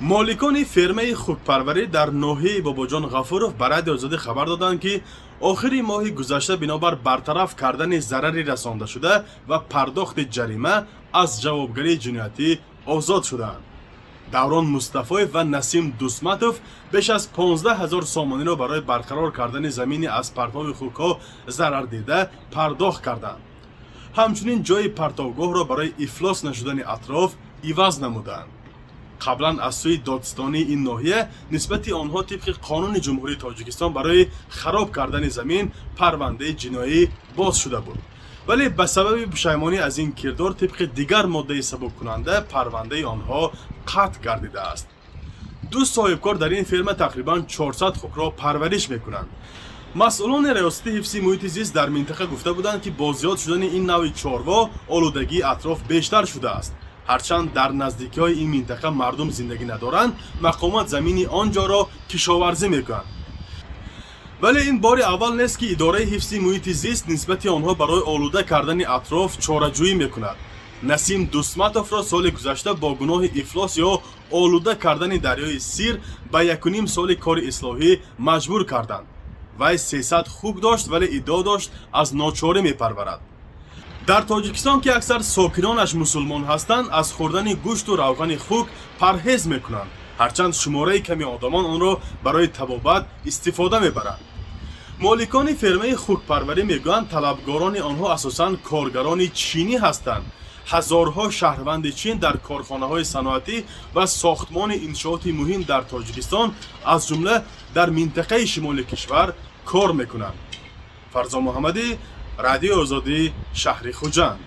Моликони фермаи хукпарварӣ дар ноҳияи Бобоҷон Ғафуров ба Радиои Озодӣ хабар доданд, ки охири моҳи гузашта бинобар бартараф кардани зарари расондашуда ва пардохти ҷарима аз ҷавобгарии ҷиноятӣ озод шудаанд. Даврон Мустафоев ва Насим Дусматов беш аз 15 ҳазор сомониро барои барқарор кардани замини аз партови хукҳо зарардида пардохт карданд. Ҳамчунин ҷои партовгоҳро барои ифлос нашудани атроф иваз намуданд. Қаблан аз сӯи додстонии ин ноҳия нисбати онҳо тибқи қонуни Ҷумҳурии Тоҷикистон барои хароб кардани замин парвандаи ҷиноӣ боз шуда буд. Вале ба сабаби пушаймонӣ аз ин кирдор тибқи дигар моддаи сабуккунанда парвандаи онҳо қатъ гардидааст. Ду соҳибкор дар ин ферма тақрибан 400 хукро парвариш мекунанд. Масъулони Раёсати ҳифзи муҳити зист дар минтақа гуфта буданд, ки бо зиёд шудани ин навъи чорво олудагии атроф бештар шудааст. Ҳарчанд дар наздикиҳои ин минтақа мардум зиндагӣ надоранд, мақомот замини он ҷоро кишоварзӣ мекунанд. Вале ин бори аввал нест, ки идораи ҳифзи муҳити зист нисбати онҳо барои олуда кардани атроф чораҷӯӣ мекунад. Насим Дусматовро соли гузашта бо гуноҳи ифлос ё олуда кардани дарёи Сир ба 1,5 соли кори ислоҳӣ маҷбур карданд. Вай 300 хук дошт, вале иддао дошт, аз ночорӣ мепарварад. Дар Тоҷикистон, ки аксар сокинонаш мусулмон ҳастанд, аз хӯрдани гӯшту равғани хук парҳез мекунанд, ҳарчанд шумораи ками одамон онро барои табобат истифода мебаранд. Моликони фермаи хукпарварӣ мегӯянд, талабгорони онҳо асосан коргарони чинӣ ҳастанд. Ҳазорҳо шаҳрванди Чин дар корхонаҳои саноатӣ ва сохтмони иншооти муҳим дар Тоҷикистон, аз ҷумла дар минтақаи шимоли кишвар, кор мекунанд. Фарзон Муҳаммадӣ, Радиои Озодӣ, шаҳри Хуҷанд.